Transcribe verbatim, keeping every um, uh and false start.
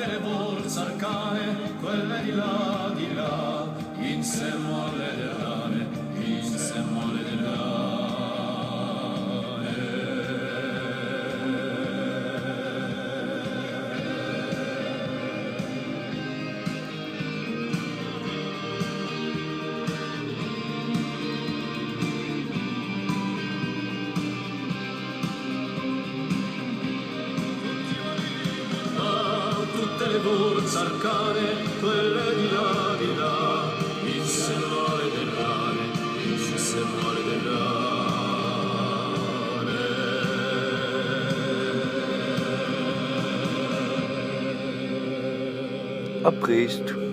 Tutte le forze arcane, quelle di là, di là, in se mole del rame, in se mole del rame. Tutte le forze arcane, quelle di là, di là, in se mole del rame, in se mole del rame. À prestu.